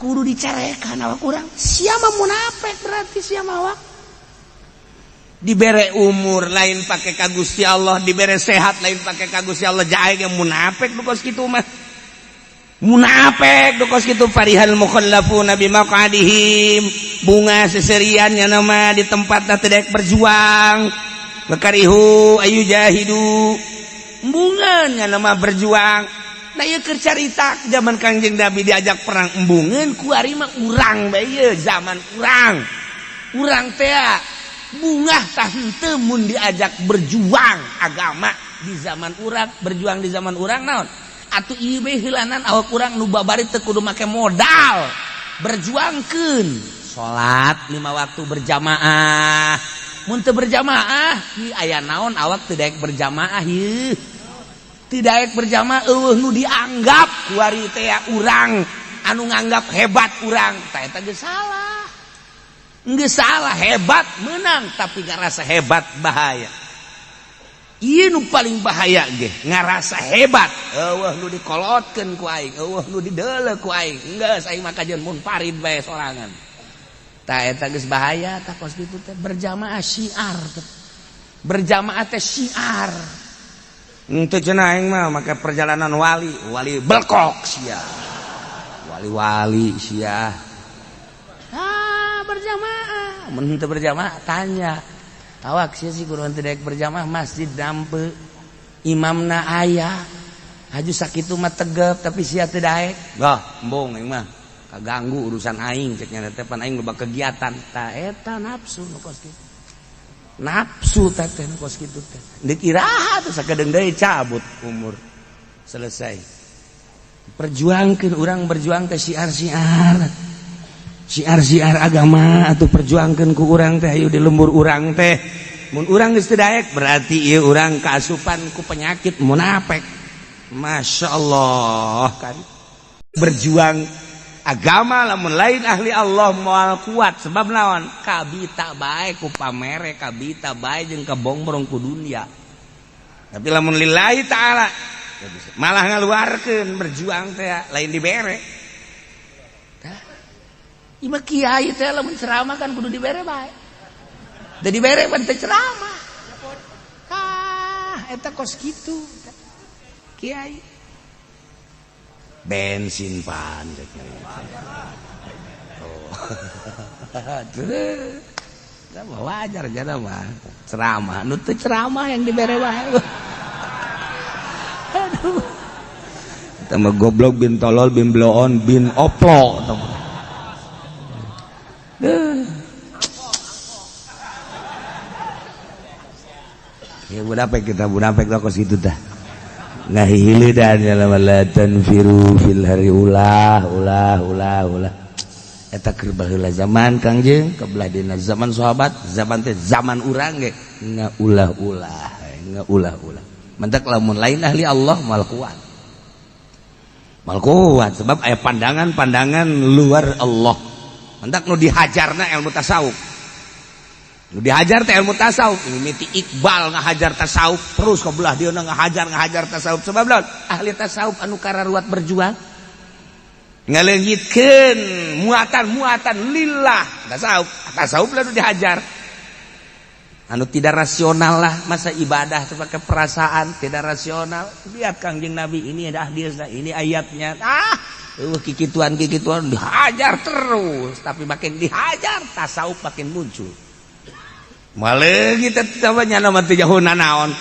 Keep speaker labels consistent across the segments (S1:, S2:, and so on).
S1: Kudu dicarekan awak urang. Sia mah munafik berarti sia mah awak. Dibere umur lain pake ka Gusti Allah, dibere sehat lain pake ka Gusti Allah, jae ge munafik nu kos kitu mah. Munafik nu kos kitu farihal mukhallafuna bimaqadihim, bunga seserian nya nama di tempatna teu daek berjuang. Wakarihu ayu jahidu. Embungeun nya nama berjuang. Nah ieu keur carita zaman Kangjeng Nabi diajak perang embungeun kuari mah urang bae ieu zaman urang. Urang teh bungah tah henteu mun diajak berjuang agama di zaman urang, berjuang di zaman urang naon? Atuh ieu bae heulanan awak urang nu babari teu kudu make modal. Berjuangkeun salat 5 waktu berjamaah. Mun teu berjamaah, ieu aya naon awak teu daek berjamaah ieu. Tidak daek berjamaah eueuh nu dianggap kuari teh urang anu nganggap hebat urang tah eta geus salah. Geus salah hebat menang tapi ngarasa hebat bahaya. Ieu nu paling bahaya ge ngarasa hebat eueuh nu dikolotkeun ku aing, eueuh nu dideuleu ku aing. Geus aing mah kajeun munfarid bae sorangan. Tah eta geus bahaya tah kos kitu teh berjamaah syiar teh. Berjamaah teh syiar. Henteu cenah aing mah make perjalanan wali, wali belkok sia. Wali-wali sia. Ah, berjamaah. Mun henteu berjamaah tanya. Awak sia sih kudu henteu daek berjamaah masjid dampe. Imamna aya. Haju sakitu mah tegep tapi sia teu daek. Gah, embung aing mah. Kaganggu urusan aing cek nya teh pan aing loba kegiatan. Tah eta nafsu nu kos kitu. Nafsu teh teh kos kitu teh. Deuk iraha tuh sakedeung deui cabut umur. Selesai. Perjuangkeun urang berjuang teh syiar-syiar. Syiar-syiar agama atuh perjuangkeun ku urang teh ayo di lembur urang teh. Mun urang geus teu daek berarti ieu urang kaasupan ku penyakit munafik. Masya Allah kan. Berjuang agama lamun lain ahli Allah moal kuat sebab naon kabita bae ku pamere kabita bae jeung kabongbrong ku dunia tapi lamun lillahi ta'ala malah ngaluarkeun berjuang teh lain dibere. Tah ieu mah kiai teh lamun ceramah kan kudu dibere bae da dibere pan teu ceramah. Ah eta kos kitu kiai bensin pan. Oh. Wajar jana mah ceramah nu teu ceramah yang dibere wae. Aduh eta mah goblok bin tolol bin bloon bin oplo. Ya munafik kita munafik kos kitu tah. Ngahilidan la tanfiru fil hari ulah ulah ulah ulah eta keur baheula zaman Kangjeng kebelah dina zaman sahabat zaman teh zaman urang ge ngaulah-ulah ngaulah-ulah mentak lamun lain ahli Allah mal kuat mal kuat sebab aya pandangan-pandangan luar Allah mentak nu dihajarna ilmu tasawuf. Nu dihajar teh ilmu tasawuf, mimiti Iqbal ngahajar tasawuf terus ke belah dia ngahajar ngahajar tasawuf sebab lawan ahli tasawuf anu kararuat berjuang ngaleungitkeun muatan-muatan lillah tasawuf tasawuf lah nu dihajar anu tidak rasional lah masa ibadah pakai perasaan tidak rasional. Lihat Kangjeng Nabi ini ada hadisnya ini ayatnya ah kikituan kikituan dihajar terus tapi makin dihajar tasawuf makin muncul. Malah kita nama naon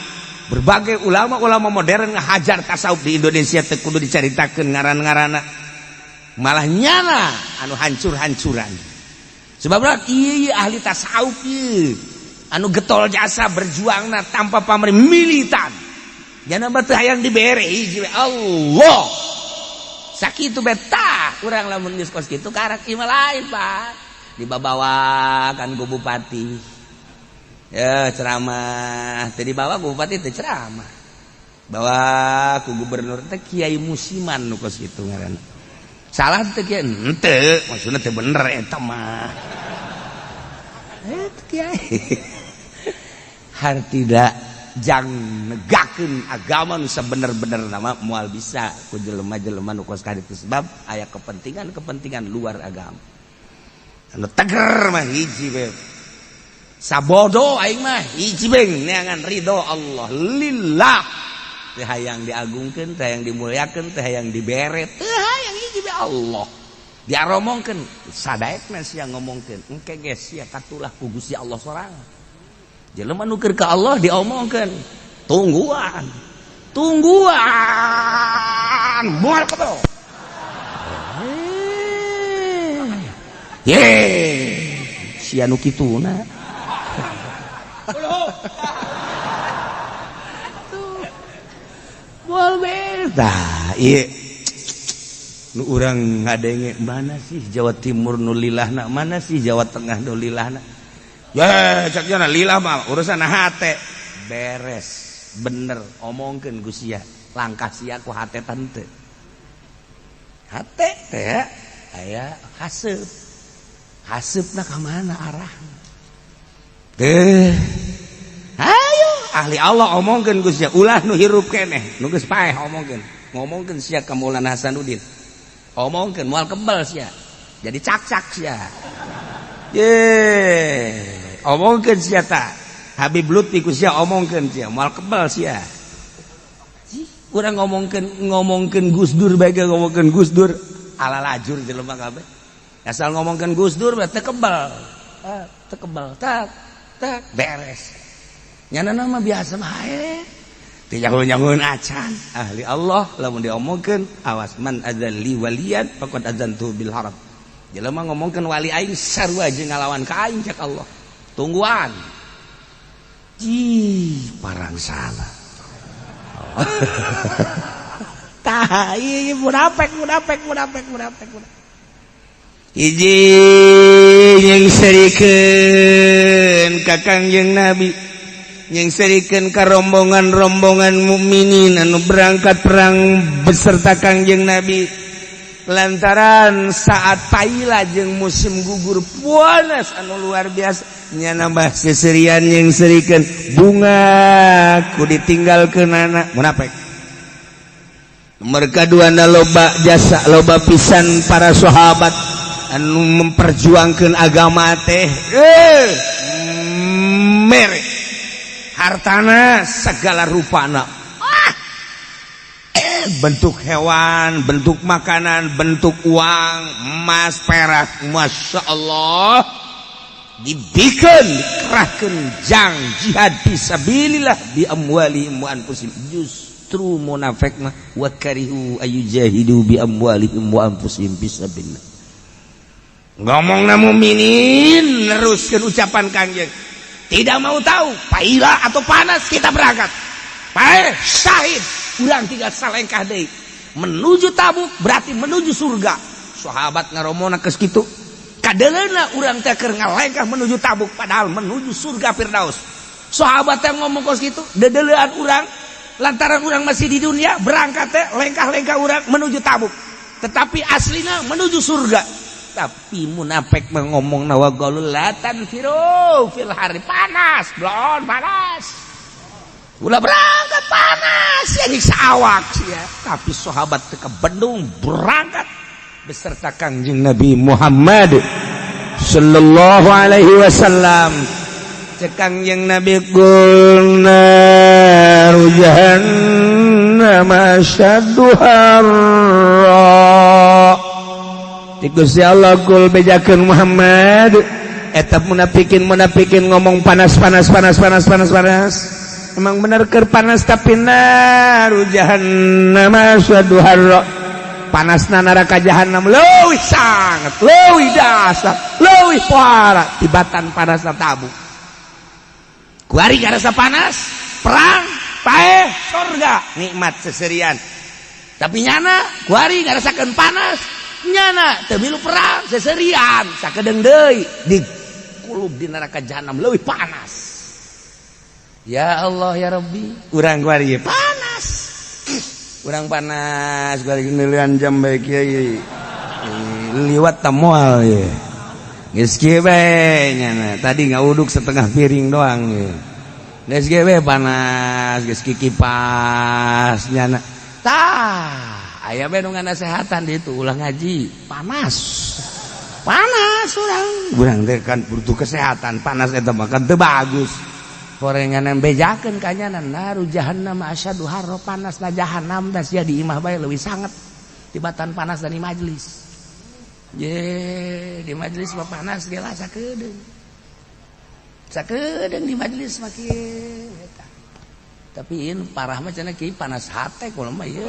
S1: berbagai ulama-ulama modern ngahajar tasawuf di Indonesia teu kudu dicaritakeun ngaran-ngaranna malah nyana anu hancur-hancuran sebab ieu ahli tasawuf ieu anu getol jasa berjuangna tanpa pamrih militan jana mah teu hayang dibere hiji Allah sakitu betah urang lamun geus kos kitu karak ieu mah lain Pak dibabawakan ku bupati. Ya ceramah tadi bawa ku bupati teh ceramah bawa ku gubernur teh kiai musiman nu kos kitu ngaranna salah teh kiai henteu maksudna teh bener eta mah kiai har tidak jang negakeun agama nu sabener-bener nama moal bisa ku jelema-jelema nu kos kaditu, sebab aya kepentingan-kepentingan luar agama. Anu teger mah hiji we, sabodo aing mah hiji beng, neangan ridho Allah, lillah. Teu hayang diagungkeun, teu hayang dimuliakeun, teu hayang dibere, teu hayang, hiji be Allah. Diaromongkeun sadaekna sia ngomongkeun, engke ge sia katulah ku Gusti Allah sorangan. Jelema nu keur ka Allah diomongkeun, tungguan tungguan, moal kebel. Ye sia nu kituna. Moal beda ieu nu urang ngadenge, mana sih Jawa Timur nu lilahna, mana sih Jawa Tengah nu lilahna. Ya cak jana lillah mah urusan hate, beres bener omongkeun ku sia, langkah sia ku hate tante hate teh aya haseup, haseupna ka mana arahna teh. Ayo ahli Allah omongkeun ku sia, ulah nu hirup keneh nu geus paeh omongkeun, ngomongkeun sia ka Maulana Hasanuddin, omongkeun moal kebal sia, jadi cak-cak sia. Ye omongkeun sia ta Habib Lutfi ku sia, omongkeun sia moal kebal sia. Urang ngomongkeun ngomongkeun Gus Dur bae, ngomongkeun Gus Dur ala lajur jelema kabeh, asal ngomongkeun Gus Dur teh kebal, teu kebal, tak tak beres. Nyana nama biasa bae, teu nyaho-nyahoeun acan. Ahli Allah lamun diomongkeun awas, man adzalli waliyan faqad adzantu bil harab. Jelema ngomongkeun wali aing sarua jeung ngalawan ka aing, cek Allah, tungguan. Ih, parang salah. Tah ieu munafik munafik munafik munafik munafik. Hiji nyengserikeun ka Kangjeng Nabi, nyengserikeun ka rombongan-rombongan mukminin anu berangkat perang beserta Kangjeng Nabi, lantaran saat paila jeung musim gugur panas anu luar biasa, nya nambah seserian nyengserikeun bunga ku ditinggalkeun anak munafik. Mereka dua na loba jasa, loba pisan para sahabat anu memperjuangkan agama teh, mere hartana segala rupana, bentuk hewan, bentuk makanan, bentuk uang, emas, perak, masya Allah, dibikin, dikerahkan jang jihad fisabilillah bi amwalihim wa anfusihim. Justru munafik mah wa karihu ayujahidu bi amwalihim wa anfusihim fisabilillah. Ngomong na mukminin neruskeun ucapan Kangjeng, tidak mau tahu paila atau panas, kita berangkat, paeh syahid, urang tinggal salengkah deui menuju Tabuk, berarti menuju surga. Sahabat ngaromona geus kitu kadeleuna urang teh keur ngalengkah menuju Tabuk, padahal menuju surga Firdaus. Sahabat teh ngomong kos kitu, dedelean urang lantaran urang masih di dunia, berangkat teh lengkah-lengkah urang menuju Tabuk, tetapi aslina menuju surga. Tapi munafik ngomong nawa qalu la tanfiru fil hari, panas blon panas, ulah berangkat panas ya, nyiksa awak ya. Tapi sahabat teu bendung, berangkat beserta Kangjeng Nabi Muhammad sallallahu alaihi wasallam. Cek Kangjeng Nabi, qul naru jahannam asyaddu harra. Ti Gusti Allah, kul bejakeun Muhammad, eta munafikin munafikin ngomong panas panas panas panas panas panas, emang bener keur panas, tapi naru jahannam asyaddu harra, panasna neraka jahannam leuwih sangat, leuwih dasar, leuwih pohara tibatan panasna Tabuk. Kuari rasa panas perang, paeh surga, nikmat seserian. Tapi nyana kuari ngarasakeun panas, nyana teu milu perang, seserian sakedeung deui di kulub di neraka jahanam leuwih panas. Ya Allah ya Rabbi, urang kuari panas, urang panas kuari nilian jam bae kiai liwat tamoal ye geus kieu bae nyana tadi ngauduk setengah piring doang ye. Geus ge we panas, geus kikipas nyana. Tah, aya we nu nganasehatan di itu ulah ngaji, panas. Panas urang. Urang teh kan butuh kesehatan, panas eta mah kan teu bagus. Horengan bejakeun ka nyana naru jahannam asyadu harra, panas na jahannam da sia di imah bae leuwih sanget tibatan panas dari majelis. Ye, di majelis mah panas ge lah sakedeung. Sakedeung di majelis mah kieu eta. Tapi in parah mah cenah kieu panas hate kula mah ieu.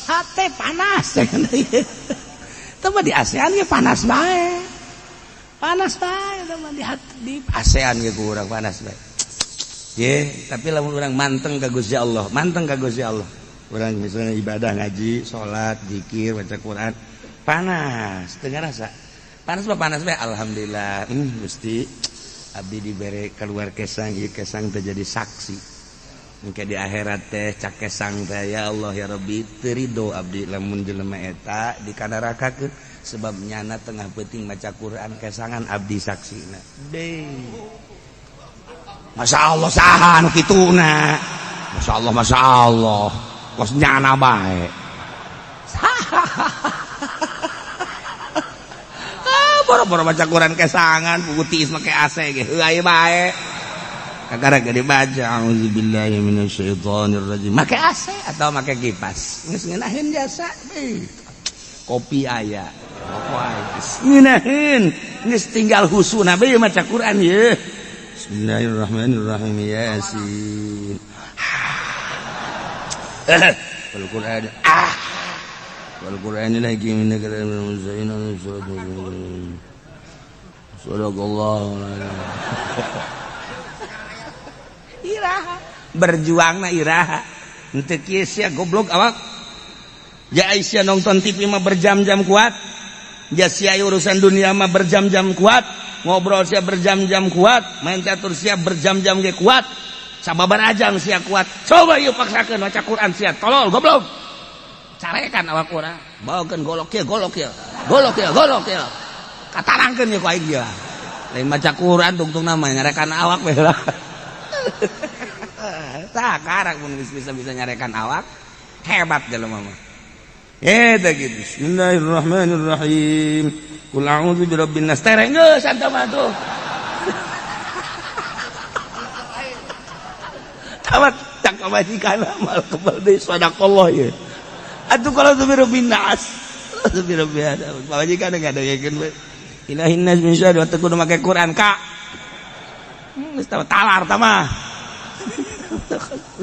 S1: Hate panas cenah ieu. Teu mah di ASEAN ge panas bae. Panas bae teu mah di ASEAN ge ku urang panas bae. Ye, tapi lamun urang manteng ka Gusti Allah, manteng ka Gusti Allah. Urang misalnya ibadah ngaji, salat, zikir, baca Quran, panas, teu ngarasa. Panas mah panas bae, alhamdulillah. Gusti, abdi dibere keluar kesang, ieu kesang teh jadi saksi. Engke di akhirat teh cak kesang teh ya Allah ya Rabbi, teu rido abdi lamun jelema eta dikanarakakeun sebab nyana tengah peuting maca Quran kesangan abdi saksina. Deui. Masya Allah saha nu kituna. Masya Allah, Masya Allah. Kos nyana bae. Ah, boro-boro baca Quran kesangan pugu tiis make AC ge heuh aya bae. Kakara ge dibaca auzubillahi minasyaitonir rajim. Make AC atau make kipas. Geus ngeunaheun jasa. Kopi aya. Rokok aya. Ngeunaheun. Geus tinggal husuna bae maca Quran ye. Bismillahirrahmanirrahim. Yasin. Wal Qur'an. Ah. Wal Qur'anil hakim innaka laminal mursalin. Sadaqallahu iraha berjuangna iraha. Henteu kieu sia goblok awak. Ja sia nonton TV mah berjam-jam kuat. Ja sia urusan dunia mah berjam-jam kuat. Ngobrol sia berjam-jam kuat, main catur sia berjam-jam ge kuat. Sababar ajang sia kuat. Coba ieu paksakeun maca Quran sia tolol goblok. Carekan awak urang. Bawakeun golok ieu, golok ieu. Golok ieu, golok ieu. Katarangkeun ieu ku aing ieu. Lain maca Quran tungtungna mah nyarekan awak we lah. Tah karak mun geus bisa-bisa nyarekan awak, hebat jelema mah. Eta gitu. Bismillahirrahmanirrahim. Qul a'udzu birabbin nas. Tereng geus anta mah tuh. Tawat tak majikan amal kebal deui sadaqallah ye. Atuh kalau tu birabbin nas. Atuh birabbin nas. Pamajikan ngadengekeun we. Ilahin nas min syarri wa kudu make Quran ka. Geus talar tah mah.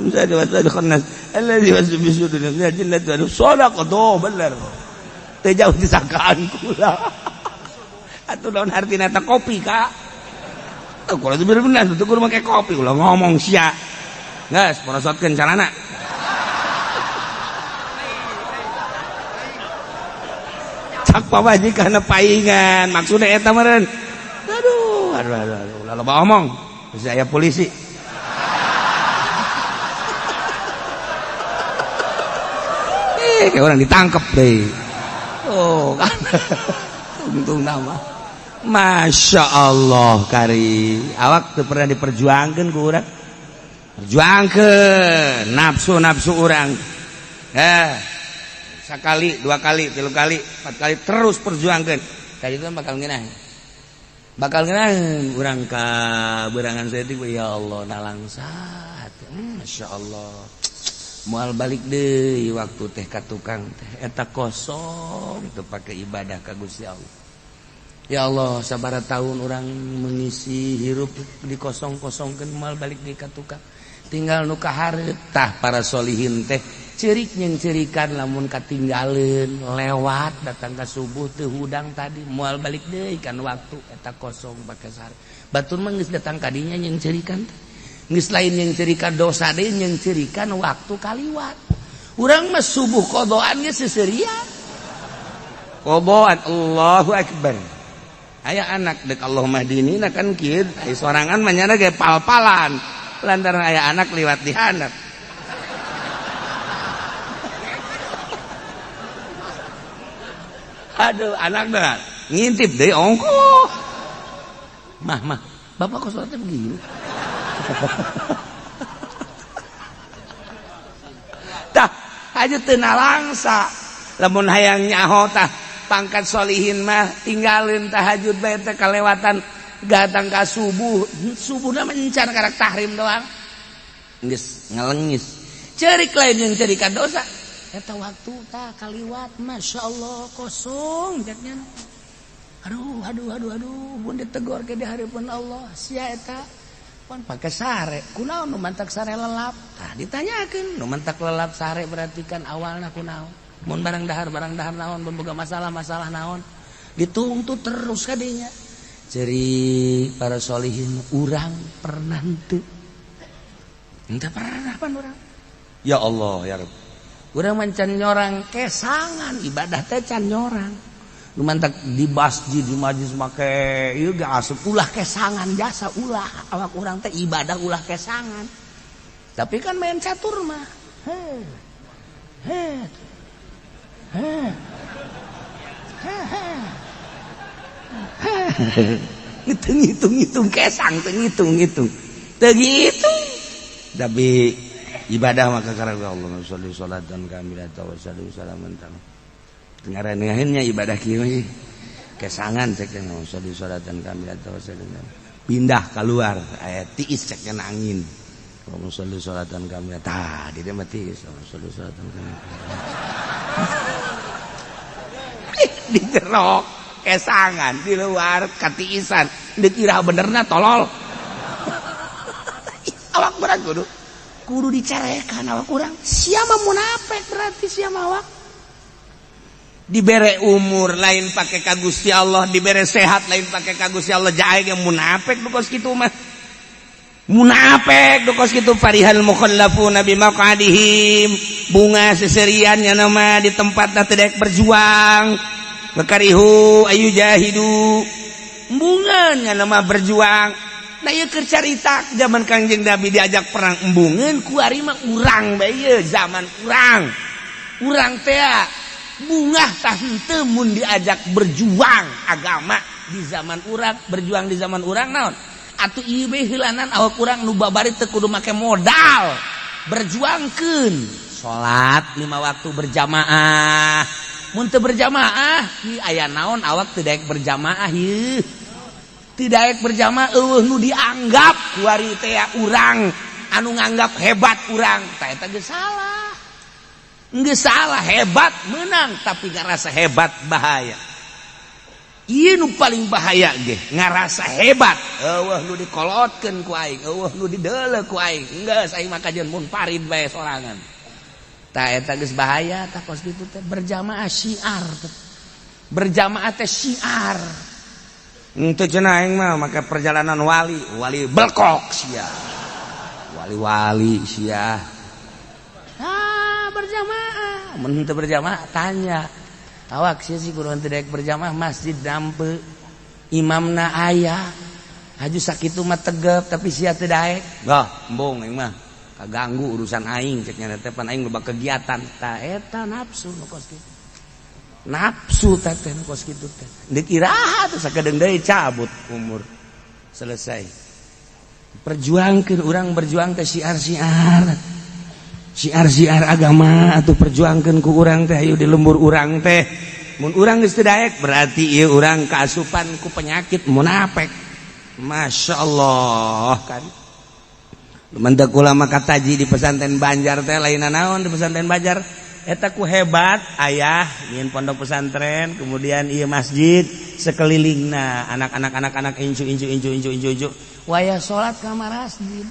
S1: Min syarri waswasil khannas allazi yuwaswisu fi sudurin nas jinnati wan sadaqa do bener. Teu jauh disangkaan kula. Atuh naon artina eta kopi ka? Tuh kalau birabbin nas tuh kudu make kopi ulah ngomong sia. Geus porosotkeun calana. Cak pamajikan paingan maksudna eta meureun. Aduh, aduh aduh aduh ulah loba omong. Bisa aya polisi. Kayak orang ditangkep deh. Oh, kan. Untung nama. Masya Allah kari. Awak tuh pernah diperjuangkan ku urang. Perjuangkeun nafsu-nafsu urang. Sekali, dua kali, tilu kali, empat kali terus perjuangkeun. Tadi itu bakal ngeunah. Bakal ngeunah urang ka berangan saeutik ya Allah nalangsat. Masya Allah. Moal balik deui waktu teh ka tukang teh eta kosong teu pake ibadah ka Gusti Allah. Ya Allah, sabaraha tahun urang mengisi hirup dikosong-kosongkeun moal balik deui ka tukang. Tinggal nu kahareup tah para solihin teh ceurik jeung ceurikan lamun katinggaleun lewat datang ka subuh teu hudang tadi moal balik deui kan waktu eta kosong pake sare. Batur mah geus datang ka dinya jeung ceurikan teh. Geus lain yang cerikan dosa deui yang cerikan waktu kaliwat. Urang mah subuh qadaan ge seserian. Qadaan Allahu akbar. Aya anak dek Allahumma dinina kan kieu, aya sorangan mah nyana ge pal-palan. Lantaran aya anak liwat di handap. Aduh, anak dah ngintip deui ongkoh. Mah mah, bapak kok sholatnya begini? Tah, aja teu nalangsa. Lamun hayang nyaho tah pangkat solihin mah tinggalin tahajud bae teh kalewatan datang ka subuh. Subuhna mencan karak tahrim doang. Geus ngalengis. Cerik lain yang cerikan dosa. Eta waktu tah kaliwat Masya Allah kosong jaknya. Aduh aduh aduh aduh mun ditegor ke di hadapan Allah sia eta pan pake sare kunaon nu mantak sare lelap tah ditanyakeun nu mantak lelap sare berarti kan awalna kunaon mun barang dahar naon mun boga masalah-masalah naon dituntut terus kadinya ceri para solihin urang pernah henteu henteu pernah pan urang ya Allah ya Rabb urang mancan nyorang kesangan ibadah teh can nyorang nu mantak di masjid di majlis make ieu ge asup ulah kesangan jasa ulah awak urang teh ibadah ulah kesangan tapi kan main catur mah he he he he ngitung-ngitung kesang teu ngitung-ngitung teu ngitung tapi ibadah maka karena Allah sholli sholatan kamilatan wa salli salaman tamam ngarannya ibadah kieu kesangan cek teh sholli sholatan kamilatan wa salli pindah keluar aya tiis cek kena angin Allah sholli sholatan kamilatan tah di dieu mah tiis Allah sholli sholatan kamilatan di jero kesangan di luar katiisan dikira benerna tolol awak berat kudu dicarekan awak urang sia mah munafik berarti sia mah awak dibere umur lain pake ka Gusti Allah dibere sehat lain pake ka Gusti Allah jae ge munafik nu kos kitu mah munafik nu kos kitu farihal mukhallafuna bimaqadihim bunga seserian nya nama di tempatna teu daek berjuang bakarihu ayu jahidu embungan nya nama berjuang nah ieu keur carita zaman Kangjeng Nabi diajak perang embungeun kuari mah urang bae ieu zaman urang urang teh bungah tah henteu mun diajak berjuang agama di zaman urang berjuang di zaman urang naon atuh ieu bae heulanan awak urang nu babari teu kudu make modal berjuangkeun salat 5 waktu berjamaah mun teu berjamaah ieu aya naon awak teu daek berjamaah ieu teu daek berjamaah eueuh nu dianggap kuari teh urang anu nganggap hebat urang tah eta geus salah. Nggak salah hebat menang tapi ngerasa hebat bahaya. Ieu nu paling bahaya ge ngerasa hebat. Eueuh nu dikolotkeun ku aing, eueuh nu dideuleu ku aing. Geus aing mah kajeun mun parid bae sorangan. Tah eta geus bahaya tah kos kitu teh berjamaah syiar teh. Berjamaah teh syiar. Henteu cenah aing mah make perjalanan wali, wali belkok sia. Wali-wali sia. Berjamaah mun teu berjamaah tanya awak sia sih kudu teu daek berjamaah masjid dampe imamna aya haju sakitu mah tegep tapi sia teu daek bah embung aing mah kaganggu urusan aing cek nya teh pan aing loba kegiatan tah eta nafsu nu kos kitu nafsu teh teh nu kos kitu teh deuk iraha teh sakedeung deui cabut umur selesai perjuangkeun urang berjuang teh syiar-syiar siar-siar agama atau perjuangkan ku urang teh ayo di lembur urang teh mun urang geus teu daek berarti ieu urang kaasupan ku penyakit munafik Masya Allah kan lumantak ulama kataji di pesantren Banjar teh lain naon di pesantren Banjar eta ku hebat ayah nyieun pondok pesantren kemudian ieu masjid sekelilingna anak-anak anak-anak incu incu incu incu incu incu wayah salat ka masjid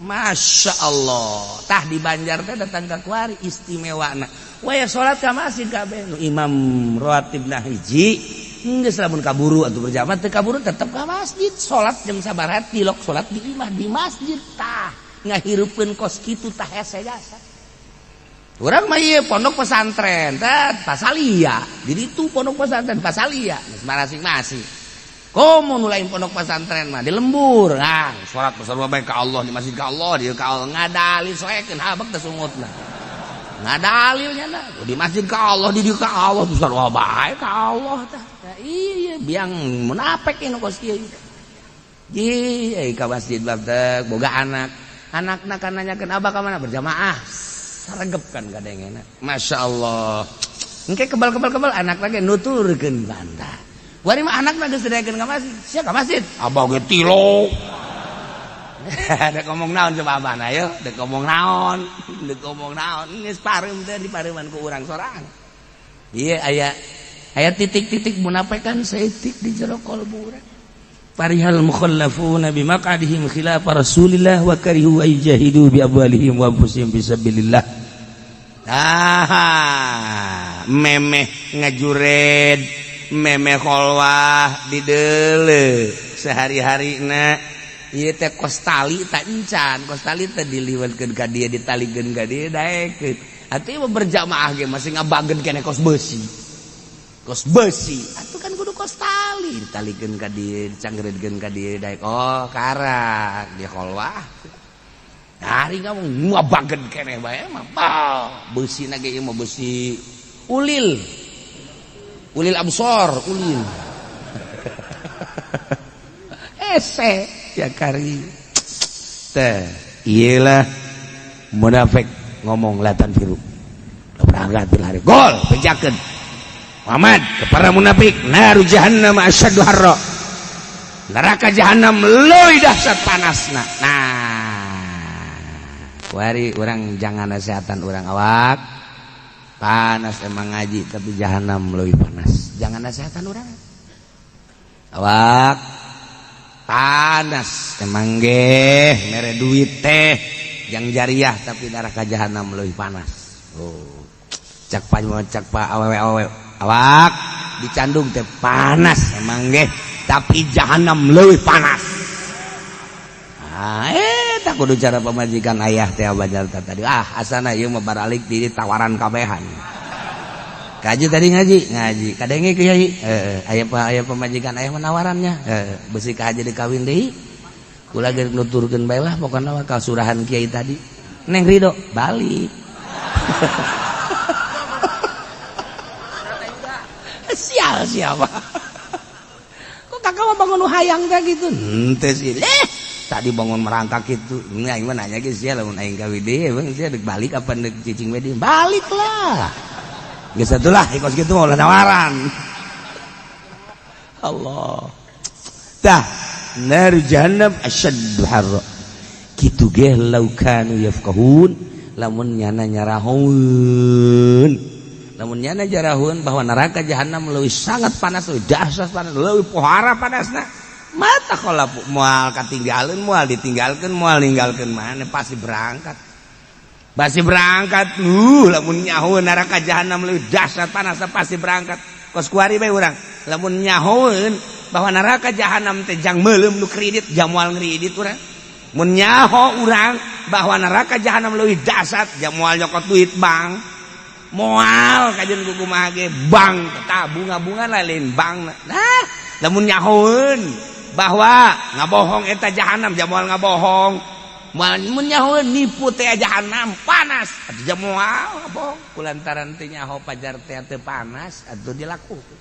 S1: Masya Allah tah di Banjar teh datang ka kuari istimewana waya salat ka masjid kabeh nu imam rawatibna hiji geus lamun kaburu atuh berjamaah teu kaburu tetep ka masjid salat jam sabaraha tilok salat di imah di masjid tah ngahirupkeun kos kitu tah hese jasa urang mah ieu pondok pesantren teh pasalia di ditu pondok pesantren pasalia geus masing-masing komo nu lain pondok pesantren mah di lembur ah salat pasal bae ka Allah di masjid ka Allah di ka Allah ngadalil soekeun habek teh sungutna ngadalilnya na di masjid ka Allah di dieu ka Allah sarua bae ka Allah tah iya biang munafik nu kos kieu. Ji, ka masjid babtek boga anak. Anakna kan nanyakeun, "Abah ka mana?" "Berjamaah." Saregep kan kadengena. Masya Allah. Engke kebal-kebal-kebal anak lagi nuturkeun bantah. Wari mah anakna geus didaekeun ka masjid. Sia ka masjid. Abah ge tilo. Dek ngomong naon coba abah na ayo, dek ngomong naon, dek ngomong naon, geus pareum teh dipareuman ku urang sorangan. Iya, aya aya titik-titik munafikan saeutik di jero kolbu urang. Farihal mukhallafuna bimaq'adihim khilaf Rasulillah wa karihu ay jahidu bi amwalihim wa anfusihim fisabilillah. Ah, memeh ngajured, memeh kholwah dideule sehari-harina ieu teh kos tali tak encan, kos tali teh diliwatkeun ka dieu, ditalikeun ka dieu, daekeun. Atuh ieu berjamaah ge masih ngabageun keneh kos besi. Kos besi atuh kan kudu kos tali ditalikeun ka dieu, dicanggereudkeun ka dieu, daek. Oh, karak di kholwah. Hari kamu ngabageun keneh bae mah besi na ge ieu mah besi ulil. Ulil absor, ulil. Ese ya kari. Teh, iyalah munafik ngomong la tanfiru. Berangkat bil hari. Gol, bejakeun. Muhammad kepada munafik, naru jahannam asyaddu harra. Neraka jahanam leuwih dahsyat panasna. Nah, wari orang jangan nasihatan orang awak. Panas emang ngaji tapi jahanam leuwih panas. Jangan nasihatan orang. Awak panas emang geh mere duit teh yang jariah tapi neraka jahanam leuwih panas. Oh. Cak pa cak pa awewe awewe awak dicandung teh panas emang geh tapi jahanam leuwih panas. Ah, tak kudu cara pemajikan ayah teh banyak tadi. Ah, asana ieu mah baralik di tawaran kabehan. Kaji tadi ngaji, ngaji. Kadenge kiai, aya aya pemajikan ayah menawarannya. Besi ka haji dikawin deui. Kula ge nuturkeun bae lah pokona mah kasurahan kiai tadi. Neng Ridho balik. Sial siapa? Kok kakak mah bangun hayang teh gitu? Henteu sih. Tadi bangun merangkak gitu. Ini aing mah nanya ge sia lamun aing kawin deui, emang sia dek balik apa dek cicing we deui? Balik lah. Geus atulah kos kitu mah ulah nawaran. Allah. Tah, nar jahannam asyaddu harra. Kitu ge lau kanu yafqahun, lamun nyana nyarahun. Lamun nyana jarahun bahwa neraka jahanam leuwih sangat panas, leuwih dahsyat panas, leuwih pohara panasna. Mata kalau moal katinggalin, moal ditinggalkeun, moal ninggalkeun mana pasti berangkat. Pasti berangkat. Lamun nyaho neraka jahanam leuwih dahsyat panasna pasti berangkat. Kos kuari bae urang. Lamun nyahoeun bahwa neraka jahanam teh jang meuleum nu kredit, jang moal ngredit urang. Mun nyaho urang bahwa neraka jahanam leuwih dahsyat, jang moal nyokot duit bank. Moal kajeun ku kumaha ge bank tah bunga-bunga lain bank. Nah, lamun nyahoeun bahwa ngabohong eta jahanam, jang moal ngabohong. Mun nyahoeun nipu teh jahanam panas, atuh jang moal ngabohong. Kulantaran teh nyaho pajar teh teu panas atuh dilakukeun.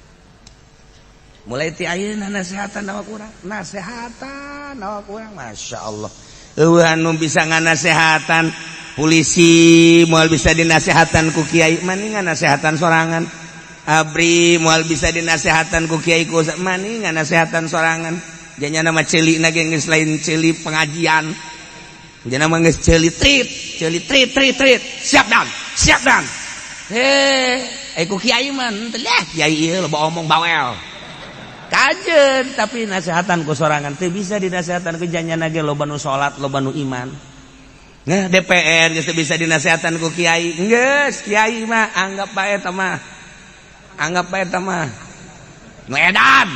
S1: Mulai ti ayeuna nasehatan awak urang, nasehatan awak urang, Masya Allah. Eueuh anu bisa nganasehatan polisi moal bisa dinasehatan ku kiai, mani nganasehatan sorangan. Abri moal bisa dinasehatan ku kiai ku mani nganasehatan sorangan. Janya nama ceuli na ge geus lain ceuli pengajian. Janya mah geus ceuli trit, ceuli trit trit trit. Siap dan, siap dan. Heh, ku kiai mah henteu lah, kiai ieu loba omong bawel. Kajen tapi nasehatan ku sorangan teu bisa dinasehatan ku janyana ge loba nu salat, loba nu iman. Nah, DPR geus teu bisa dinasehatan ku kiai. Geus, kiai mah anggap bae eta mah. Anggap bae eta mah nu edan.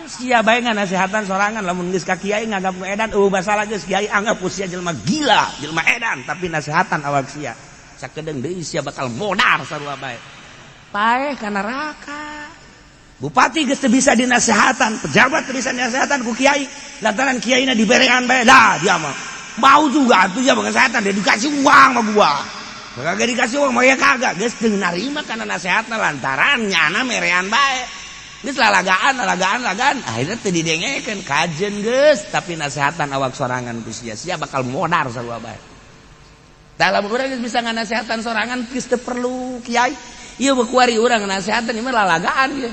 S1: Sia bae nganasehatan sorangan lamun geus ka kiai nganggap nu edan eueuh masalah geus kiai anggap ku sia jelema gila, jelema edan, tapi nasehatan awak sia. Sakedeung deui sia bakal modar sarua bae. Paeh ka neraka. Bupati geus teu bisa dinasehatan, pejabat teu bisa dinasehatan ku kiai, lantaran kiaina diberean bae. Dah dia mah. Mau juga atuh ya pengasehatan, dia dikasih uang sama gua. Kagak dikasih uang mah ya kagak, geus teu narima kana nasehatna lantaran nyana merean bae. Geus lalagaan lalagaan lalagaan akhirnya teu didengekeun kajen geus tapi nasehatan awak sorangan ku sia sia bakal modar sarua bae. Dalam urang geus bisa nganasehatan sorangan geus teu perlu kiai. Ieu mah kuari urang nasehatan ieu mah lalagaan ieu.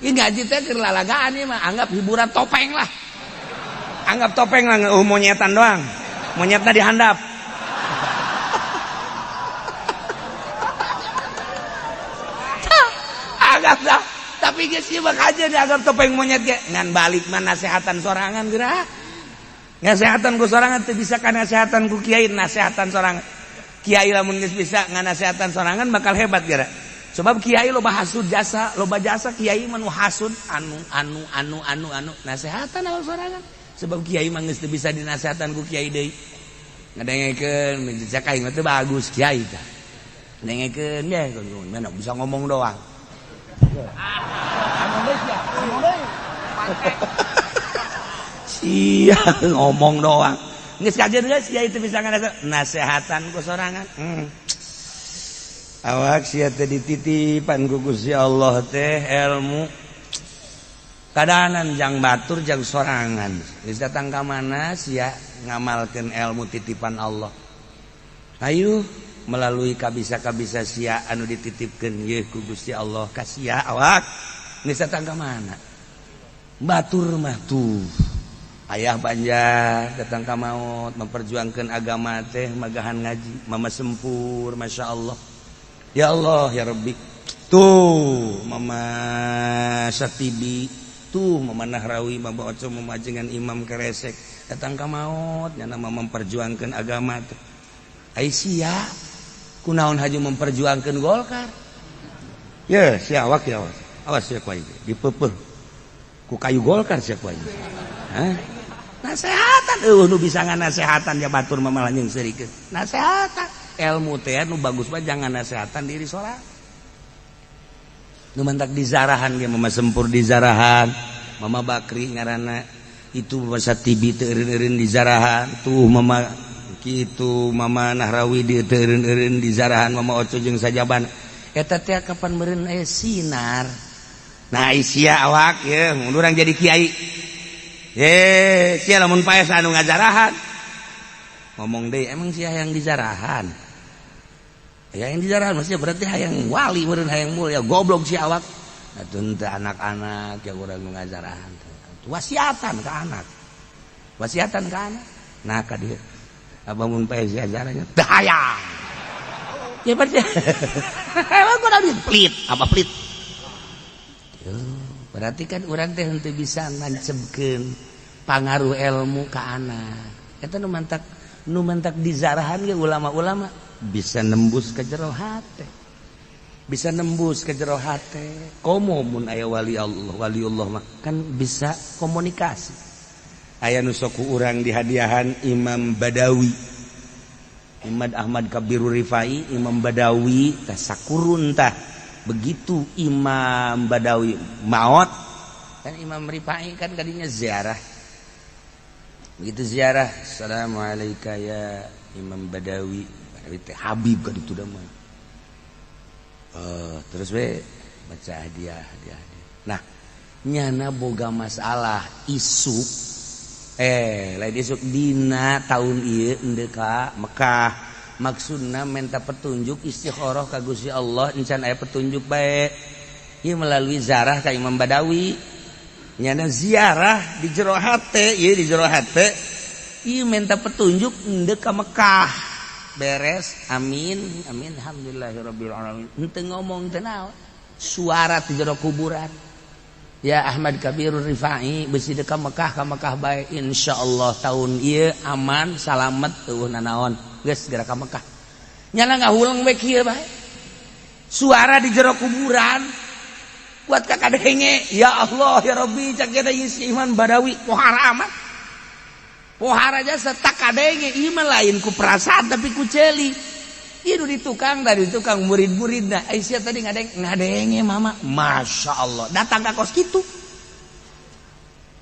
S1: Ieu ngaji teh keur lalagaan ieu mah anggap hiburan topeng lah. Anggap topeng lah monyetan doang. Monyetna dihandap. Anggap dah. Tapi geus ieu mah kajeun dianggap topeng monyet ge ngan balik mah nasehatan sorangan geura. Nasehatan ku sorangan teu bisa kana nasehatan ku kiai, nasehatan sorangan. Kiai lamun geus bisa nganasehatan sorangan bakal hebat geura. Sebab kiai loba hasud jasa, loba jasa kiai mah nu hasud anu anu anu anu anu nasehatan awak sorangan. Sebab kiai mah geus teu bisa dinasehatan ku kiai deui. Ngadengekeun cek aing mah teu bagus kiai tah. Dengekeun ge mana bisa ngomong doang. Sia ngomong doang. Geus kajeun geus kiai teu bisa ngasehatan ku sorangan. Awak sia teh dititipan ku Gusti Allah teh ilmu. Kadanan jang batur jang sorangan. Geus datang ka mana sia ngamalkeun ilmu titipan Allah. Ayo melalui kabisa-kabisa sia anu dititipkeun yeuh ku Gusti Allah ka sia awak. Geus datang ka mana? Batur mah tuh. Ayah Banjar datang ka maut memperjuangkan agama teh magahan ngaji, mama sempur Masya Allah. Ya Allah ya Rabbi. Tuh mama Satibi, tuh mama Nahrawi, mama Oco, mama dengan Imam Keresek datang ka maut nyana memperjuangkan agama teh. Ai sia kunaon haju memperjuangkan Golkar. Ya sia awak ya awas. Awas sia ku aing dipeupeuh ku kayu Golkar sia ku aing. Hah? Nasehatan eueuh nu bisa nganasehatan ya batur mah malah jeung seurikeun. Nasehatan ilmu teh nu bagus mah jangan nasehatan diri sorangan. Nu mantak dizarahan ge mama sempur dizarahan, mama Bakri ngaranna itu mama Satibi teu eureun-eureun dizarahan, tuh mama kitu mama Nahrawi di teu eureun-eureun dizarahan, mama Oco jeung sajaban. Eta teh kapan meureun aya sinar. Nah sia awak ye mun urang jadi kiai. Ye, sia lamun paes anu ngajarahan. Ngomong deui emang sia hayang dijarahan. Ya yang dijarahan maksudnya berarti hayang wali meureun hayang mulia goblok si awak. Atuh teu anak-anak ya urang nu ngajarahan. Wasiatan ka anak. Wasiatan ka anak. Nah ka dieu. Abah mun paes diajarannya teu hayang. Ya berarti emang kurang pelit, apa pelit? Berarti kan urang teh henteu bisa ngancebkeun pangaruh ilmu ka anak. Eta nu mantak dizarahan ge ulama-ulama bisa nembus ke jero hate. Bisa nembus ke jero hate. Komo mun aya wali Allah, waliullah mah kan bisa komunikasi. Aya nu sok ku urang dihadiahan Imam Badawi. Imam Ahmad Kabirur Rifai, Imam Badawi tah sakurun tah. Begitu Imam Badawi maot kan Imam Rifai kan kadinya ziarah. Begitu ziarah, assalamualaikum ya Imam Badawi. Badawi teh Habib kan itu mah. Terus we baca hadiah hadiah. Nah, nyana boga masalah isuk lain isuk dina tahun ieu endeu ka Mekah. Maksudna minta petunjuk istikharah ka Gusti Allah encan aya petunjuk bae. Ieu melalui zarah ka Imam Badawi. Nyana ziarah di jero hate, ieu di jero hate. Ieu minta petunjuk endeu ka Mekah. Beres, amin, amin, alhamdulillahirabbil alamin. Henteu ngomong teu naon. Suara di jero kuburan. Ya Ahmad Kabirur Rifai besi deuk ka Mekah bae insyaallah tahun ieu aman salamet eueuh nanaon. Geus geura ka Mekah. Nyana ngahuleng we kieu bae. Suara di jero kuburan. Kuat ka kadenge, ya Allah ya Rabbi cak eta si Iman Badawi pohara amat. Pohara jasa tak kadenge ieu mah lain ku perasaan tapi ku ceuli. Ieu di tukang dari tukang murid-muridna. Aisyah tadi ngadenge mama, Masya Allah datang ka kos kitu.